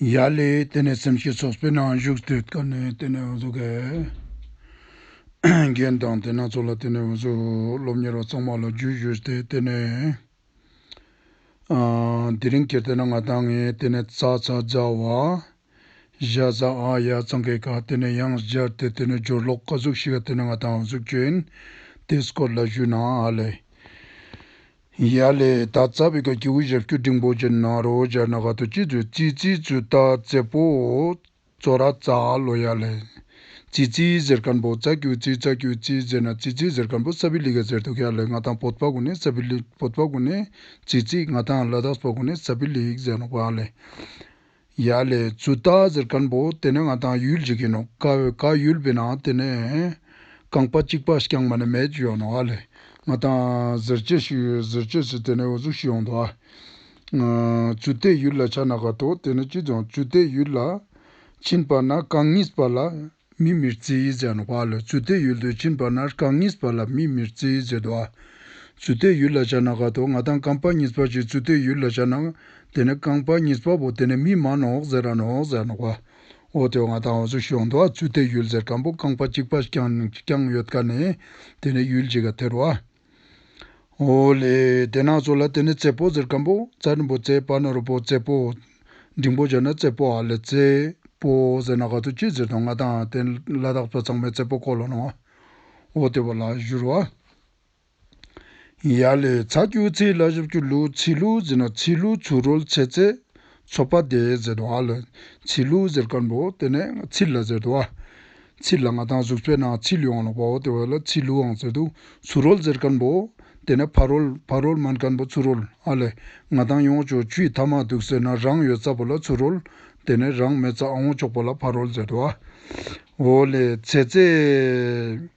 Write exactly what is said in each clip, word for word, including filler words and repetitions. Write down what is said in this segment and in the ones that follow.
ཡ་ལེ། ཏེ་ནེ་སེམས་ཤུགས་ཚོགས་པའི་ནང་བཞུགས་ཏེ་ཡོད་ཁན་ནི་ཏེ་ནེ་འུ་ཟུག་གི་རྒན་དང་ཏེ་ནེ་ཚོ་ལ་ཏེ་ནེ་འུ་ཟུག་སློབ་གཉེར་བ་ཚང་མ་ལ་ཇུ་ཞུས་ཏེ་ཏེ་ནེ་ཨ་དེ་རིང་ཁྱེར་ཏེ་ན་ང་དང་ངི་ཏེ་ནེ་ཙ་ཚ་ཛ་ཝ་ཞ་ཟ་འ་ཡ་ཚང་ཀའི་ཀ་ཏེ་ནེ་ཡང་སྦྱར་ཏེ་ཏེ་ནེ་སྦྱོར་ཀློག་ཀ་ཟུག་ཞིག་ག་ཏེ་ནེ་ང་དང་འུ་ཟུག་ཅོ་ཨིན། ཏེ་སྐོར་ལ་ཞུ་ན་ཨ་ལེ། ཡ་ལེ། ད་ཙ་བི་ཀ་གི་གུ་ཞབས་ཀྱུ་འགྲེང་བུ་ཅན་ན་རོ་སྦྱར་ན་ག་ཏོ་ཅི་ཙུ་ཙི་ཙི་ཙུ་ཏ་ཙེ་པོ་ཙོ་ར་ཙ་ལོ་ཡ་ལེ། ཙི་ཙི་ཟེར་ཁན་པོ་ཙ་ཀྱུ་ཙི་ཙ་ཀྱུ་ཙི་ཟེར་ན་ཙི་ཙི་ཟེར་ཁན་པོ་ས་བི་ལི་ག་ཟེར་དུག་ཡ་ལེ། ང་དང་བོད་པ་གུན་ནི་ས་བི་ལི་བོད་པ་གུན་ནི་ཙི་ཙི། ང་དང་ལ་དྭགས་པ་གུན་ནི་ས་བི་ལི་ཟེར་ནོག་པ་ལེ། ཡ་ལེ། ཙུ་ཏ་ཟེར་ཁན་པོ་ཏེ་ནེ་ང་དང་ཡུལ་ཞིག་ཨིན་ནོག། ཀ་ཀ་ཡུལ་བི་ནང་ཏེ་ནེ་རྐང་པ་ཅིག་པ་རྐྱང་མ་ནེ་མེད་ཅེས་ཡོང་ནོག་ཨ་ལེ། ང་དང་ཟེར་ཅེས་ཤིག་ཟེར་ཅེས་སི་ཏེ་ནེ་འུ་ཟུག་ཤིག་ཡོང་དུག་ཨ། ཙུ་ཏའི་ཡུལ་ལ་ཆ་ན་ག་ཏོ་ཏེ་ནེ་ཅི་ཙོགས། ཙུ་ཏའི་ཡུལ་ལ་ཕྱིན་པ་ན་རྐང་གཉིས་པ་ལ་མི་མི་རྩི་ཟེར་ནོག་པ་ལེ། ཙུ་ཏའི་ཡུལ་དུ་ཕྱིན་པ་ན་རྐང་གཉིས་པ་ལ་མི་མི་རྩི་ཟེར་དུག་ཨ། ཙུ་ཏའི་ཡུལ་ལ་ཆ་ན་ག་ཏོ་ང་དང་རྐང་པ་གཉིས་པ་ཞིག་ཙུ་ཏའི་ཡུལ་ལ་ཆ་ན་ཏེ་ནེ་རྐང་པ་གཉིས་པ་བོ་ཏེ་ནེ་མི་མ་ནོག་ཟེར་ར་ནོག་ཟེར་ནོག་པ། འོ་ཏེ་བོ་ང་དང་འུ་ཟུག་ཤིག་ཡོང་དུག་ཨ། ཙུ་ཏའི་ཡུལ་ཟེར་ཁན་པོ་རྐང་པ་ཅིག་པ་རྐྱང་རྐྱང་ཡོད་ཁན་ནི་ཏེ་ནེ་ཡུལ་ཞིག་ག་ཐེར་བ། འོ་ལེ། ཏེ་ནེ་ཚོ་ལ་ཏེ་ནེ་ཙེ་པོ་ཟེར་ཁན་པོ་ཙ་འགྲེང་བུ་ཙེ་པ་ན་རོ་པོ་ཙེ་པོ། འགྲེང་བུ་སྦྱར་ན་ཙེ་པོ་ཨ་ལེ། ཙེ་པོ་ཟེར་ན་ག་ཏོ་ཅི་ཟེར་དུག། ང་དང་ཏེ་ལ་དྭགས་པ་ཚང་མས་ཙེ་པོ་གོ་ལ་ནོག། འོ་ཏེ་བོ་ལ་ཞུ་རུ་བ། ཡ་ལེ། ཚ་ཀྱུ་ཚི་ལ་ཞབས་ཀྱུ་ལུ། ཚི་ལུ་ཟེར་ན་ཚི་ལུ་ཚུ་རོལ་ཚེ་ཚེ་ཚོ་པ་དེ་ཟེར་དུག་ཨ་ལེ། ཚི་ལུ་ཟེར་ཁན་པོ་ཏེ་ནེ་ཚིལ་ལ་ཟེར་དུག་ཨ། ཚིལ་ལ་ང་དང་གཟུགས་པོའི་ནང་ཚིལ་ཡོང་ནོག་པ། འོ་ཏེ་བོ་ལ་ཚི་ལུའང་ཟེར་དུག། ཚུ་རོལ་ཟེར་ཁན་པོ་ཏེ་ནེ་ཕ་རོལ་ཕ་རོལ་མན་ཁན་པོ་ཚུ་རོལ་ཨ་ལེ། ང་དང་ཡོང་ཆོག་ཆུའི་ཐ་མ་དུག་ཟེར་ན་རང་ཡོད་ས་བོ་ལ་ཚུ་རོལ། ཏེ་ནེ་རང་མེད་ས་འོང་ཆོག་པོ་ལ་ཕ་རོལ་ཟེར་དུག་ཨ། འོ་ལེ། ཚེ་ཚེ།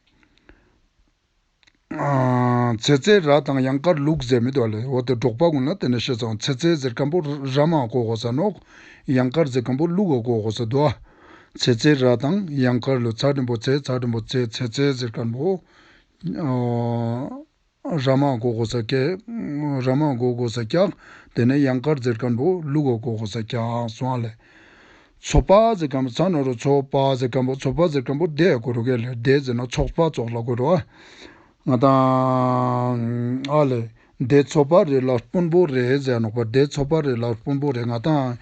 ཨ་ཚེ་ཚེ་ར་དང་ཡང་དཀར་ལུག་ཟེར་མི་དུག་ཨ་ལེ། འོ་ཏེ་འབྲོག་པ་གུན་ལ་ཏེ་ནེ་ཤེས་སོང་། ཚེ་ཚེ་ཟེར་ཁན་པོ་ར་མ་གོ་གོས་ས་ནོག། ཡང་དཀར་ཟེར་ཁན་པོ་ལུག་ག་གོ་གོས་ས་དུག་ཨ། ཚེ་ཚེ་ར་དང་ཡང་དཀར་ལུག། ཚ་འགྲེང་བུ་ཚེ། ཚ་འགྲེང་བུ་ཚེ། ཚེ་ཚེ་ཟེར་ཁན་པོ་ཨ་ར་མ་གོ་གོས་ས་ཀྱག། ར་མ་གོ་གོས་ས་ཀྱག། ཏེ་ནེ་ཡང་དཀར་ཟེར་ཁན་པོ་ལུག་ག་གོ་གོས་ས་ཀྱག་སོང་ཨ་ལེ། ཚོ་པ་ཟེར་ཁན་པོ་ཚ་ན་རོ་ཚོ་པ་ཟེར་ཁན་པོ་ཚོ་པ་ཟེར་ཁན་པོ་དེ་གོ་རུ་གེ་ལེ། དེ་ཟེར་ན་ཚོགས་པ་ཙོགས་ལ་གོ་རུ་ཨ། ང་དང་ཨ་ལེ། དེ་ཚོ་པ་རེ་ལ་དཔོན་པོ་རེ་ཟེར་ནོག་པ། དེ་ཚོ་པ་རེ་ལ་དཔོན་པོ་རེ། ང་དང་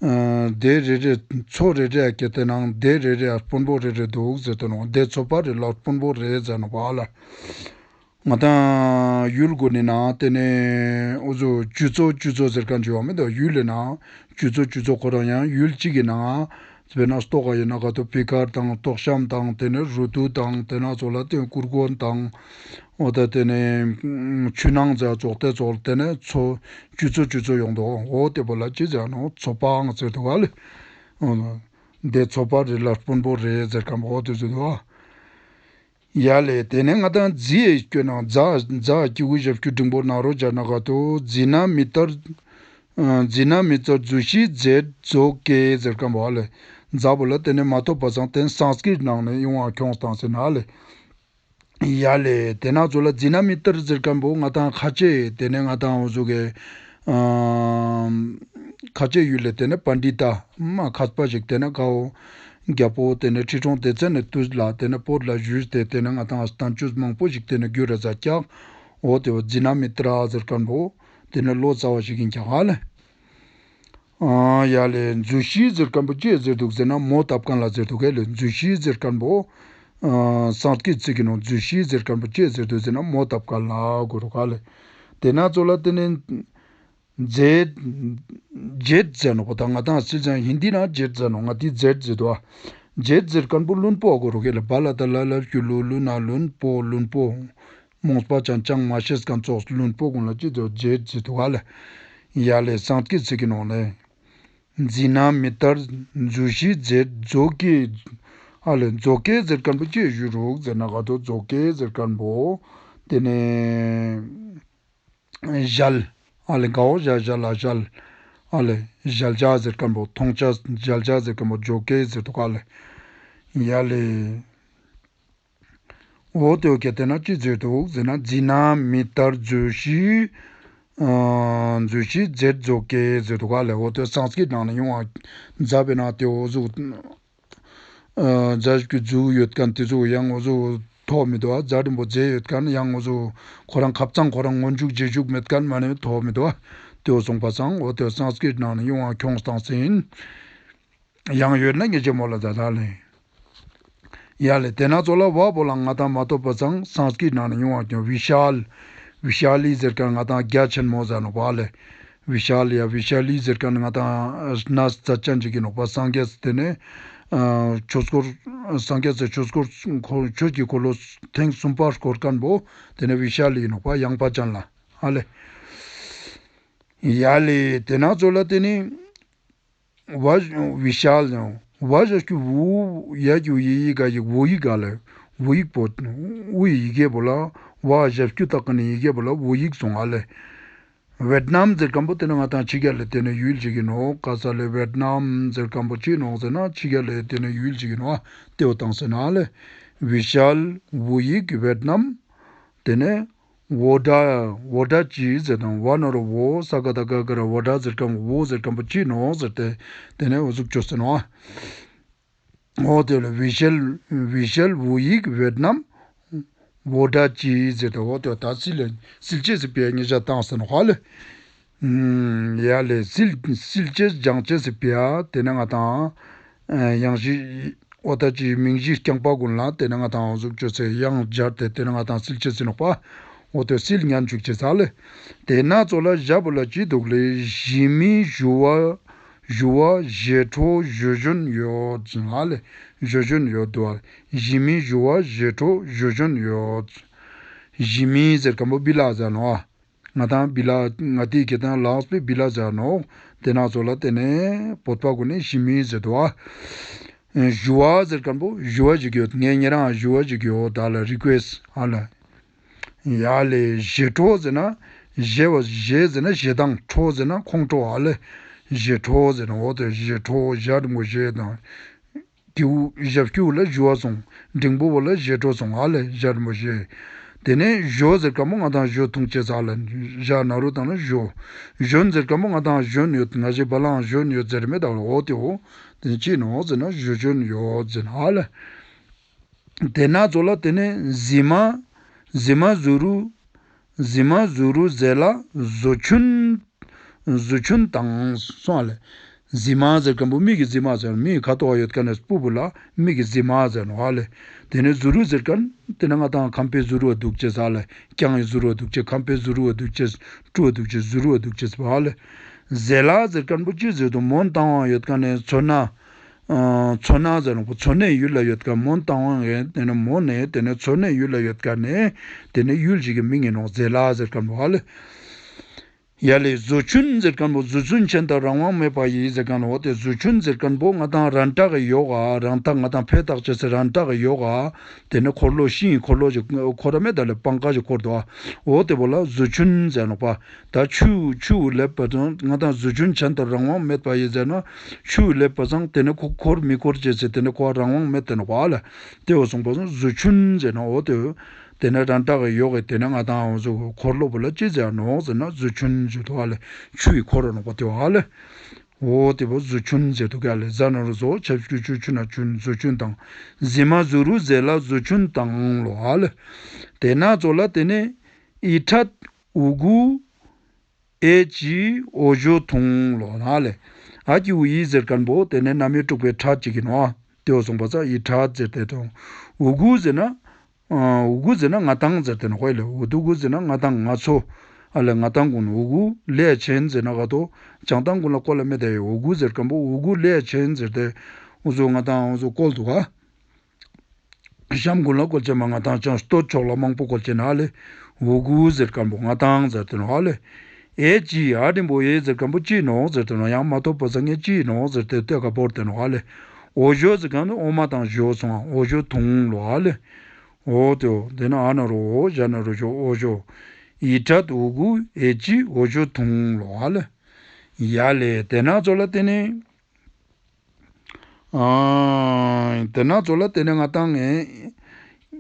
ཨ་དེ་རེ་རེ་ཚོ་རེ་རེ་ཨ་ཀེ་ཏེ་ནང་དེ་རེ་རེ་ཨ་དཔོན་པོ་རེ་རེ་དུག་ཟེར་དུག་ནོག། དེ་ཚོ་པ་རེ་ལ་དཔོན་པོ་རེ་ཟེར་ནོག་པ་ཨ་ལེ། ང་དང་ཡུལ་གུན་ནི་ནང་ཏེ་ནེ་འུ་ཟུག་ཅུ་ཚོ་ཅུ་ཚོ་ཟེར་ཁན་ཅིག་ཡོད་མི་དུག། ཡུལ་ལི་ནང་ཅུ་ཚོ་ཅུ་ཚོ་ཁོ་རང་ཡང་ཡུལ་ཅིག་གི་ནང་དཔེར་ན་ལྟོགས་ཀ་ཨིན་ན་ག་ཏོ་པི་ཀར་དང་ལྟོགས་ཤམ་དང་ཏེ་ནེ་རུ་ཏུ་དང་ཏེ་ནེ་ཚོ་ལ་ཏེ་གུར་གོན་དང་འོ་ད་ཏེ་ནེ་ཆུ་ནང་ཟ་ཙོགས་ཏེ་ཙོགས་ཏེ་ནེ་ཚོ་ཅུ་ཚོ་ཅུ་ཚོ་ཡོང་དུག། འོ་ཏེ་བོ་ལ་ཅི་ཟེར་ནོག། ཚོ་པའང་ཟེར་དུག་ག་ལེ། འོ་དེ་ཚོ་པ་རེ་ལ་དཔོན་པོ་རེ་ཟེར་ཁན་པོ་འོ་ཏེ་ཟེར་དུག་ག། ཡ་ལེ། ཏེ་ནེ་ང་དང་ཛི་ཡེ་སྐྱོན་ན་ཛ་ཛ་གི་གུ་ཞབས་ཀྱུ་འགྲེང་བུ་ན་རོ་སྦྱར་ན་ག་ཏོ་ཛི་ན་མི་ཏར། ཨ་ཛི་ན་མི་ཏར་ཛུ་ཤི་ཛེ་ཛོ་ཀེ་ཟེར་ཁན་པོ་ཨ་ལེ། ཛ་བོ་ལ་ཏེ་ནེ་མ་ཐོབ་པ་སང་ཏེ་སཾསྐྲྀཏ་ནང་ནེ་ཡོང་བ་ཁྱོངས་སྟངས་ཟེར་ན་ཨ་ལེ། ཡ་ལེ། ཏེ་ནེ་ཚོ་ལ་ཛི་ན་མི་ཏར་ཟེར་ཁན་པོ་ང་དང་ཁ་ཆེ་ཏེ་ནེ་ང་དང་འུ་ཟུག་གི་ཨ་ཁ་ཆེ་ཡུལ་ལ་ཏེ་ནེ་པཎྜི་ཏ་མ་མཁས་པ་ཞིག་ཏེ་ནེ་ཀའོ་རྒྱལ་པོ་ཏེ་ནེ་ཁྲི་སྲོང་ལྡེ་བཙན་ནི་དུས་ལ་ཏེ་ནེ་བོད་ལ་བཞུགས་ཏེ་ཏེ་ནེ་ང་དང་བསྟན་བཅོས་མང་པོ་ཞིག་ཏེ་ནེ་བསྒྱུར་ར་ཛད་ཀྱག། འོ་ཏེ་བོ་ཛི་ན་མི་ཏྲ་ཟེར་ཁན་པོ་ཏེ་ནེ་ལོ་ཙཱ་བ་ཞིག་ཨིན་ཀྱག་ཨ་ལེ། ཨ་ཡ་ལེ། ཛུ་ཤི་ཟེར་ཁན་པོ་ཅི་ཟེར་དུག་ཟེར་ན་མོ་བཏབ་ཁན་ལ་ཟེར་དུག་ག་ལེ། ཛུ་ཤི་ཟེར་ཁན་པོ་ཨ་སཾསྐྲྀཏ་ཚིག་གི་ནང་ཛུ་ཤི་ཟེར་ཁན་པོ་ཅི་ཟེར་དུག་ཟེར་ན་མོ་བཏབ་ཁན་ལ་གོ་རུ་ག་ལེ། ཏེ་ནེ་ཚོ་ལ་ཏེ་ནེ་ཛེ་ཛེད་ཟེར་ནོག་པ། ད་ང་དང་སིལ་ཙང་ཧིན་དི་ནང་ཛེད་ཟེར་ནོག། ང་དི་ཛེད་ཟེར་དུག་ཨ། ཛེད་ཟེར་ཁན་པོ་ལུན་པོ་གོ་རུ་ག་ལེ། བ་ལ་ཏ་ལ་ལ་ཞུ་ལུ་ལུ་ན་ལུན་པོ་ལུན་པོ། རྨོངས་པ་ཅན་ཅང་མ་ཤེས་ཁན་ཙོགས་ལུན་པོ་གུན་ལ་ཅི་ཟེར་ཛེད་ཟེར་དུག་ག་ལེ། ཡ་ལེ། སཾསྐྲྀཏ་ཚིག་གི་ནང་ནེ་ཛི་ན་མི་ཏར་ཛུ་ཤི་ཛེད་ཛོ་ཀེ་ཨ་ལེ། ཛོ་ཀེ་ཟེར་ཁན་པོ་ཅི་ཞུ་རུག་ཟེར་ན་ག་ཏོ་ཛོ་ཀེ་ཟེར་ཁན་པོ་ཏེ་ནེ་ཞལ་ཨ་ལེ། གའོ་ཞལ་ཞལ་ལ་ཞལ་ཨ་ལེ། ཞལ་ཇ་ཟེར་ཁན་པོ་མཐོང་ཆ་ཞལ་ཇ་ཟེར་ཁན་པོ་ཛོ་ཀེ་ཟེར་དུག་ག་ལེ། ཡ་ལེ། འོ་ཏེ་བོ་ཁྱེར་ཏེ་ན་ཅི་ཟེར་དུག་ཟེར་ན་ཛི་ན་མི་ཏར་ཛུ་ཤི་ ཨ་མཛོད་ཅིག་མཛད་མཛོད་ཀྱི་ཟེར་དུག་ག་ལེ། འོ་ཏེ་སཾསྐྲྀཏ་ནང་ནེ་ཡོང་བ་མཛད་པའི་ནང་ཏེ་འོ་ཟུག་ཨ་མཛད་ཀྱི་མཛོད་ཡོད་ཁན་ཏེ་ཟུག་ཡང་འོ་ཟུག་ཐོབ་མི་དུག་པ། མཛད་རིམ་པོ་མཛད་ཡོད་ཁན་ཡང་འོ་ཟུག་ཁོ་རང་ཁབ་ཚང་ཁོ་རང་སྔོན་འཇུག་རྗེས་འཇུག་མེད་ཁན་མ་ནེ་ཐོབ་མི་དུག་པ། ཏེ་བོ་སོང་པ་སང་འོ་ཏེ་སཾསྐྲྀཏ་ནང་ནེ་ཡོང་བ་ཁྱོངས་ཏང་ཟེར་ཨིན། ཡང་ཡོད་ན་ངེ་ཅེ་མོལ་ལ་ད་ད་ལེ། ཡ་ལེ། ཏེ་ན་ཙོགས་ལ་བ་བོ་ལ་ང་དང་མ་ཐོབ་པ་སང་སཾསྐྲྀཏ་ནང་ནེ་ཡོང་བ་ཀྱང་བི་ཤཱལ། བི་ཤཱ་ལི་ཟེར་ཁན་ང་དང་རྒྱ་ཆེན་མོ་ཟེར་ནོག་པ་ལེ། བི་ཤཱ་ལི་ཡ་བི་ཤཱ་ལི་ཟེར་ཁན་ང་དང་ན་ཙ་ཅན་ཅིག་ཨིན་ནོག་པ། སངས་རྒྱས་ཏེ་ནེ་ཨ་ཆོས་འཁོར་སངས་རྒྱས་སི་ཆོས་འཁོར་ཆོས་ཀྱི་འཁོར་ལོ་ཐེངས་གསུམ་པ་བསྐོར་ཁན་བོ་ཏེ་ནེ་བི་ཤཱ་ལི་ཨིན་ནོག་པ། ཡངས་པ་ཅན་ལ་ཨ་ལེ། ཡ་ལེ། ཏེ་ན་ཙོགས་ལ་ཏེ་ནེ་བ་བི་ཤཱལ་ཡང་བ་ཞབས་ཀྱུ་བུ་ཡ་གི་ཡི་ག་ཡིག་བུ་ཡིག་ག་ལེ། བུ་ཡིག་པོ་འུ་ཡི་ཡི་གེ་བོ་ལ་བ་ཞབས་ཀྱུ་བཏགས་ཁན་ནི་ཡི་གེ་བོ་ལ་བུ་ཡིག་སོང་ཨ་ལེ། ཝེཊ་ནམ་ཟེར་ཁན་བོ་ཏེ་ནེ་ང་དང་ཕྱི་རྒྱལ་ལ་ཏེ་ནེ་ཡུལ་ཅིག་ཨིན་ནོག། ག་ས་ལེ་ཝེཊ་ནམ་ཟེར་ཁན་བོ་ཅི་ནོག་ཟེར་ན་ཕྱི་རྒྱལ་ལ་ཏེ་ནེ་ཡུལ་ཅིག་ཨིན་ནོག། ཏེ་བོ་ཏང་ཟེར་ན་ཨ་ལེ། བི་ཤཱལ་བུ་ཡིག་ཝེཊ་ནམ། ཏེ་ནེ་བོ་ཌ་བོ་ཌ་ཅི་ཟེར་དང་བ་ན་རོ་བོ་ས་ག་ད་ག་ག་ར་བོ་ཌ་ཟེར་ཁན་བོ་ཟེར་ཁན་བོ་ཅི་ནོག་ཟེར་ཏེ་ཏེ་ནེ་འོ་ཟུག་ཅོས་ཟེར་ནོག། འོ་ཏེ་ལ་བི་ཤཱལ་བི་ཤཱལ་བུ་ཡིག་ཝེཊ་ནམ་བོ་ཌ་ཅི་ཟེར་ཏེ་འོ་ཏེ་ད་སིལ་སིལ་ཅེས་སི་ཕི་ཡ་ཉེ་ཞ་ཏང་ཟེར་ནོག་ཧ་ལེ། ཡ་ལེ་སིལ་སིལ་ཅེས་སྦྱང་ཅེས་སི་ཕི་ཡ་ཏེ་ནེ་ང་དང་ཡང་ཞིག་འོ་ད་ཅི་མིང་གཞི་རྐྱང་པ་གུན་ལ་ཏེ་ནེ་ང་དང་འོ་ཟུག་ཅོས་ཏེ་ཡང་སྦྱར་ཏེ་ཏེ་ནེ་ང་དང་སིལ་ཅེས་ཟེར་ནོག་པ། འོ་ཏེ་སིལ་ཉན་ཅུག་ཅེས་ཨ་ལེ། ཏེ་ན་ཙོགས་ལ་ཞབས་པོ་ལ་ཅི་དུག་ལེ། ཞི་མི་ཞུ་བ་ཞུ་བ་ཞེ་ཁྲོ་ཞུ་ཞོན་ཡོད་ཟེར་ཨ་ལེ། ཞུ་ཞོན་ཡོད་དུག་པ། ཞི་མི་ཞུ་བ་ཞེ་ཁྲོ་ཞུ་ཞོན་ཡོད། ཞི་མི་ཟེར་ཁན་བོ་བི་ལ་ཟེར་ནོག། ང་དང་བི་ལ་ང་ཏི་གི་དང་ལགས་པའི་བི་ལ་ཟེར་ནོག། ཏེ་ན་ཙོགས་ལ་ཏེ་ནེ་བོད་པ་གུན་ནི་ཞི་མི་ཟེར་དུག་པ། ཞུ་བ་ཟེར་ཁན་བོ་ཞུ་བ་ཞིག་ཡོད། ངས་ཉེ་རང་ཞུ་བ་ཞིག་ཡོད། ད་ལ་རི་ཀུ་ཨེསྟ་ཨ་ལེ། ཡ་ལེ་ཞེ་ཁྲོ་ཟེར་ན་ཞེ་བ་ཞེ་ཟེར་ན་ཞེ་སྡང་ཁྲོ་ཟེར་ན་ཁོང་ཁྲོ་ཨ་ལེ། ཞེ་ཁྲོ་ཟེར་ན་འོ་ཏེ་ཞེ་ཁྲོ་ཞ་རི་མོ་ཞེ་དང་། ཏེ་བོ་ཞབས་ཀྱུ་ལ་ཞུ་བ་སོང་། འགྲེང་བུ་བོ་ལ་ཞེ་ཁྲོ་སོང་ཨ་ལེ་ཞ་རི་མོ་ཞེ། ཏེ་ནེ་ཞོ་ཟེར་ཁན་བོ་ང་དང་ཞོ་ཐུང་ཅེས་ཨ་ལེ། ཞ་ན་རོ་ཏང་ན་ཞོ། ཞོན་ཟེར་ཁན་བོ་ང་དང་ཞོན་ཡོད་ང་ཞེ་བ་ལང་ཞོན་ཡོད་ཟེར་མེད་ད་འོ་ཏེ་བོ། ཏེ་ནེ་ཅི་ནོག་ཟེར་ན་ཞོ་ཞོན་ཡོད་ཟེར་ཨ་ལེ། ཏེ་ན་ཙོགས་ལ་ཏེ་ནེ་ཟི་མ། ཟི་མ་ཟུ་རུ། ཟི་མ་ཟུ་རུ་ཟེར་ལ་ཟོ་ཆུན། ཟོ་ཆུན་དང་སོང་ཨ་ལེ། ཟི་མ་ཟེར་ཁན་བོ་མི་གི་ཟི་མ་ཟེར་མི་གི་ཁ་ཐོག་ཡོད་ཁན་ནི་སྤུ་བོ་ལ་མི་གི་ཟི་མ་ཟེར་ནོག་ཨ་ལེ། ཏེ་ནེ་ཟུ་རུ་ཟེར་ཁན་ཏེ་ནེ་ང་དང་ཁམ་པའི་ཟུ་རུ་བ་དུག་ཅེས་ཨ་ལེ། རྐྱང་ངི་ཟུ་རུ་བ་དུག་ཅེས་ཁམ་པའི་ཟུ་རུ་བ་དུག་ཅེས་ཀྲུ་བ་དུག་ཅེས་ཟུ་རུ་བ་དུག་ཅེས་པ་ཨ་ལེ། ཟེ་ལ་ཟེར་ཁན་བོ་ཅི་ཟེར་དུག་མོན་ཏང་ཝང་ཡོད་ཁན་ནི་ཚོ་ན། ཨ་མཚོ་སྣ་ཟེར་ནོག་པ། མཚོ་སྣའི་ཡུལ་ལ་ཡོད་ཁན་མོན་རྟ་དབང་ངི་ཏེ་ནེ་མོན་ནེ་ཏེ་ནེ་མཚོ་སྣའི་ཡུལ་ལ་ཡོད་ཁན་ནི་ཏེ་ནེ་ཡུལ་ཞིག་གི་མིང་ཨིན་ནོག་ཟེ་ལ་ཟེར་ཁན་བོ་ཨ་ལེ། ཡ་ལེ་ཟོ་ཆུན་ཟེར་ཁན་བོ་ཟོ་ཆུན་ཆེན་དང་རང་དབང་མེད་པ་ཡི་ཟེར་ཁན་བོ་ཏེ་ཟོ་ཆུན་ཟེར་ཁན་བོ་ང་དང་རན་ཏག་གི་ཡོག་ག་རན་ཏག་ང་དང་ཕེ་ཏག་ཅེས་སི་རན་ཏག་གི་ཡོག་ག་ཏེ་ནེ་འཁོར་ལོ་ཤིང་ངི་འཁོར་ལོ་ཞིག་འཁོར་ར་མེད་ད་ལེ་པང་ཁ་ཞིག་འཁོར་དུག་ཨ། འོ་ཏེ་བོ་ལ་ཟོ་ཆུན་ཟེར་ནོག་པ། ད་ཆུ་ཆུ་ལེབ་པ་སང་ང་དང་ཟོ་ཆུན་ཆེན་དང་རང་དབང་མེད་པ་ཡི་ཟེར་ན་ཆུ་ལེབ་པ་སང་ཏེ་ནེ་ཁོ་འཁོར་མི་འཁོར་ཅེས་སི་ཏེ་ནེ་ཁོ་རང་དབང་མེད་དེ་ནོག་པ་ཨ་ལེ། ཏེ་བོ་སོང་པ་སང་ཟོ་ཆུན་ཟེར་ན་འོ་ཏེ་ཏེ་ནེ་རན་ཏག་གི་ཡོག་གི་ཏེ་ནེ་ང་དང་འོ་ཟོ་འཁོར་ལོ་བོ་ལ་ཅི་ཟེར་ནོག་ཟེར་ན་ཟོ་ཆུན་ཟེར་དུག་ཨ་ལེ། ཆུ་ཡི་འཁོར་ར་ནོག་པ་ཏེ་བོ་ཨ་ལེ། འོ་ཏེ་བོ་ཟོ་ཆུན་ཟེར་དུག་ག་ལེ། ཟ་ན་རོ་ཟོ་ཆ་ཆུ་ཆུ་ཆུ་ན་ཆུན་ཟོ་ཆུན་དང་། ཟི་མ་ཟུ་རུ་ཟེ་ལ་ཟོ་ཆུན་དང་ལོ་ཨ་ལེ། ཏེ་ན་ཙོགས་ལ་ཏེ་ནེ་ཨི་ཁྲད་ཨུ་གུ་ཨེ་ཅི་འོ་ཞོ་ཐུང་ལོ་ན་ལེ། ཨ་ཀི་ཨུ་ཨི་ཟེར་ཁན་བོ་ཏེ་ནེ་རྣམ་དབྱེ་དྲུག་པའི་ཁྲད་ཅིག་ཨིན་ནོག། ཏེ་བོ་སོང་པ་སང་ཨི་ཁྲད་ཟེར་ཏེ་དང་། ཨུ་གུ་ཟེར་ན་ཨ་ཨུ་གུ་ཟེར་ན་ང་དང་ཟེར་ཏེ་ནོག་ཧོ་ལེ། ཨུ་དུ་གུ་ཟེར་ན་ང་དང་ང་ཚོ་ཨ་ལེ་ང་དང་གུན་ཨུ་གུ་ལེ་ཆེན་ཟེར་ན་ག་ཏོ་བྱང་ཐང་གུན་ལ་བཀོལ་ལ་མེད་དེ་ཨུ་གུ་ཟེར་ཁན་བོ་ཨུ་གུ་ལེ་ཆེན་ཟེར་ཏེ་འུ་ཟོ་ང་དང་འུ་ཟོ་བཀོལ་དུག་ག། ཤམ་གུན་ལ་བཀོལ་ཅེས་མ་ང་དང་ཅང་སྟོད་ཕྱོགས་ལ་མང་པོ་བཀོལ་ཅེས་ན་ལེ། འུ་གུ་ཟེར་ཁན་བོ་ང་དང་ཟེར་ཏེ་ནོག་ལེ། ཨེ་ཅི་ཨ་དྲིན་པོ་ཨེ་ཟེར་ཁན་བོ་ཅི་ནོག་ཟེར་ཏེ་ནོག་ཡང་མ་ཐོབ་པ་སང་ངས་ཅི་ནོག་ཟེར་ཏེ་ལྟོས་ཀ་བོར་ཏེ་ནོག་ལེ། འོ་ཞོ་ཟེར་ཁན་བོ་འོ་མ་དང་ཞོ་སོང་འོ་ཞོ་ཐུང་ལོ་ལེ། འོ་ཏེ་འོ་ཏེ་ན་ཨ་ན་རོ་འོ་ཞ་ན་རོ་ཞོ་འོ་ཞོ། ཨི་ཁྲད་འུ་གུ་ཨེ་ཅི་འོ་ཞོ་ཐུང་ལོ་ལེ། ཡ་ལེ་ཏེ་ན་ཙོགས་ལ་ཏེ་ནེ། ཨ་ཏེ་ན་ཙོགས་ལ་ཏེ་ནེ་ང་དང་ངི་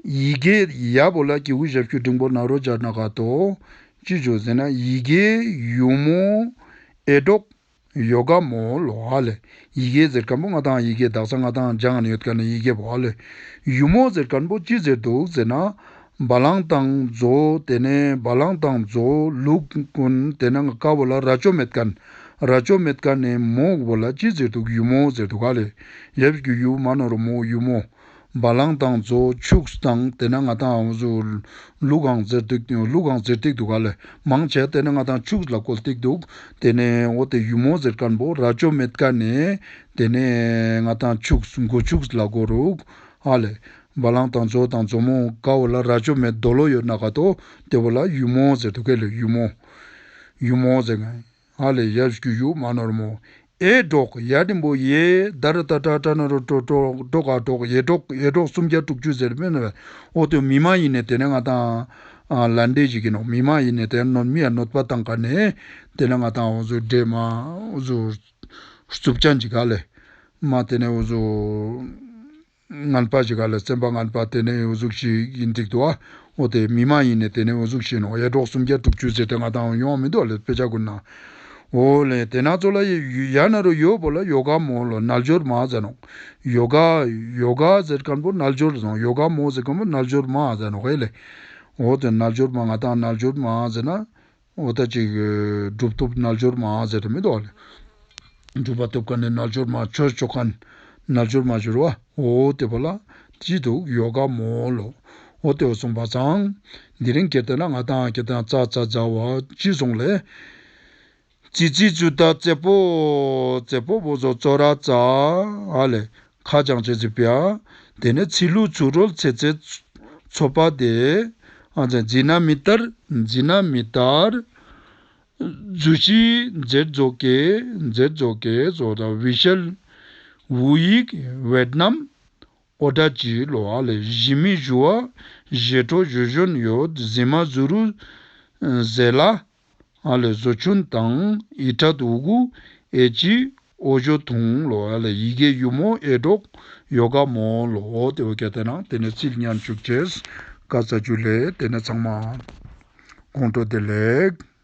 ཡི་གེ་ཡ་བོ་ལ་གི་གུ་ཞབས་ཀྱུ་འགྲེང་བུ་ན་རོ་སྦྱར་ན་ག་ཏོ། ཅི་ཞུ་ཟེར་ན་ཡི་གེ་ཡུ་མོ་ཨེ་གྲོགས་ཡོ་ག་མོ་ལོ་ཧ་ལེ། ཡི་གེ་ཟེར་ཁན་པོ་ང་དང་ཡི་གེ་དག་ས་ང་དང་སྦྱང་ཡོད་ཁན་ནི་ཡི་གེ་བོ་ཧ་ལེ། ཡུ་མོ་ཟེར་ཁན་པོ་ཅི་ཟེར་དུག་ཟེར་ན། བ་ལང་དང་མཛོ་ཏེ་ནེ་བ་ལང་དང་མཛོ་ལུག་གུན་ཏེ་ནེ་ཀ་བོ་ལ་རྭ་ཅོ་མེད་ཁན། རྭ་ཅོ་མེད་ཁན་ནི་མོ་བོ་ལ་ཅི་ཟེར་དུག་ཡུ་མོ་ཟེར་དུག་ཧ་ལེ། ཡབ་ཀྱི་ཡུ་མ་ནོར་མོ་ཡུ་མོ། བ་ལང་དང་མཛོ་ཕྱུགས་དང་ཏེ་ནེ་ང་དང་འོ་ཟུག་ལུག་གང་ཟེར་དུག་ལུག་གང་ཟེར་ཏེ་དུག་ཧ་ལེ། མང་ཆེ་ཏེ་ནེ་ང་དང་ཕྱུགས་ལ་གོ་སྟེ་དུག་ཏེ་ནེ་འོ་ཏེ་ཡུ་མོ་ཟེར་ཁན་པོ་རྭ་ཅོ་མེད་ཁན་ནི་ཏེ་ནེ་ང་དང་ཕྱུགས་མགོ་ཕྱུགས་ལ་གོ་རུག་ཧ་ལེ། བ་ལང་དང་མཛོ་དང་མཛོ་མོ་ཀ་བོ་ལ་རྭ་ཅོ་མེད་རྡོ་ལོ་ཡོད་ན་ག་ཏོ་ཏེ་བོ་ལ་ཡུ་མོ་ཟེར་དུག་ག་ལེ། ཡུ་མོ་ཡུ་མོ་ཟེར་ང་། ཧ་ལེ། ཡབ་ཀྱི་ཡུ་མ་ནོར་མོ། ཨེ་གྲོགས། ཡ་འགྲེང་བུ་ཡེ་ད་ར་ཏ་ཏྲ་ཏྲ་ན་རོ་ཏྲོ་ཏྲོ་གྲོགས་ཨ་གྲོགས། ཡེ་གྲོགས་ཡེ་གྲོགས་སུམ་བརྒྱ་དྲུག་ཅུ་ཟེར་མེད་ན། འོ་ཏེ་མི་མ་ཡིན་ནེ་ཏེ་ནེ་ང་དང་ལན་འདྲེ་ཞིག་ཨིན་ནོག་མི་མ་ཡིན་ནེ་ཏེ་གནོད་མི་ཡ་གནོད་པ་བཏང་ཁན་ནི་ཏེ་ནེ་ང་དང་འོ་ཟུག་འདྲེ་མ་འོ་ཟུག་རྩུབ་ཅན་ཞིག་ཧ་ལེ། མ་ཏེ་ནེ་འོ་ཟུག་ངན་པ་ཞིག་ཧ་ལེ། སེམས་པ་ངན་པ་ཏེ་ནེ་འོ་ཟུག་ཞིག་ཨིན་ཏིག་དུག་ཨ། འོ་ཏེ་མི་མ་ཡིན་ནེ་ཏེ་ནེ་འོ་ཟུག་ཞིག་ཨིན་ནོག་ཡེ་གྲོགས་སུམ་བརྒྱ་དྲུག་ཅུ་ཟེར་ཏེ་ང་དང་ཡོང་མི་དུག་ལེ་དཔེ་ཆ་གུན་ན། འོ་ལེ་ཏེ་ན་ཚོ་ལ་ཡ་ན་རོ་ཡོ་བོ་ལ་ཡོ་ག་མོ་ལོ་རྣལ་འབྱོར་མ་ཟེར་ནོག་ཡོ་ག་ཡོ་ག་ཟེར་ཁན་པོ་རྣལ་འབྱོར་ཟེར་ནོག་ཡོ་ག་མོ་ཟེར་ཁན་པོ་རྣལ་འབྱོར་མ་ཟེར་ནོག་ཧེ་ལེ། འོ་ཏེ་རྣལ་འབྱོར་མ་ང་དང་རྣལ་འབྱོར་མ་ཟེར་ན། འོ་ད་ཅིག་གྲུབ་ཐོབ་རྣལ་འབྱོར་མ་ཟེར་མི་དུག་ལེ། གྲུབ་པ་ཐོབ་ཁན་ནི་རྣལ་འབྱོར་མ་ཆོས་ཅོ་ཁན་རྣལ་འབྱོར་མ་ཞུ་རུ་བ། འོ་ཏེ་བོ་ལ་ཅི་དུག་ཡོ་ག་མོ་ལོ། འོ་ཏེ་བོ་སོང་པ་སང་འདི་རིང་ཁྱེར་ཏེ་ན་ང་དང་ཁྱེར་ཏེ་ན་ཙ་ཙ་ཛ་བ་ཅི་སོང་ལེ། ཙི་ཙི་ཙུ་ཏ་ཙེ་པོ། ཙེ་པོ་བོ་ཟོ་ཙོ་ར་ཙ་ཧ་ལེ། ཁ་ཅང་ཅེ་ཟི་པ། ཏེ་ནེ་ཚི་ལུ་ཚུ་རོལ་ཚེ་ཚེ་ཚོ་པ་ཏེ། ཨ་ཙེ་ཛི་ན་མི་ཏར་ཛི་ན་མི་ཏར། ཛུ་ཤི་ཛེར་ཛོ་ཀེ་ཛེར་ཛོ་ཀེ་ཟོ་ཏ་བི་ཤལ་ཝུ་ཡིག་ཝེད་ནམ་ཨོ་ཏྲ་ཅི་ལོ་ཧ་ལེ། ཞི་མི་ཞུ་བ་ཞེ་ཁྲོ་ཞུ་ཞོན་ཡོད་ཟི་མ་ཟུ་རུ་ཟེ་ལ། ཨ་ལེ་ཟོ་ཆུན་དང་ཨི་ཁྲ་དུ་གུ་ཨེ་ཅི་ཨོ་ཞོ་ཐུང་ལོ། ཨ་ལེ་ཡི་གེ་ཡུ་མོ་ཨེ་གྲོགས་ཡོ་ག་མོ་ལོ། ཏེ་བོ་ཁྱེར་ཏེ་ན་ཏེ་ནེ་ཚིག་ཉན་ཅུག་ཅེས་ཀ་ཙ་ཅུ་ལེ། ཏེ་ནེ་ཚང་མ་དགོང་དྲོ་བདེ་ལེགས།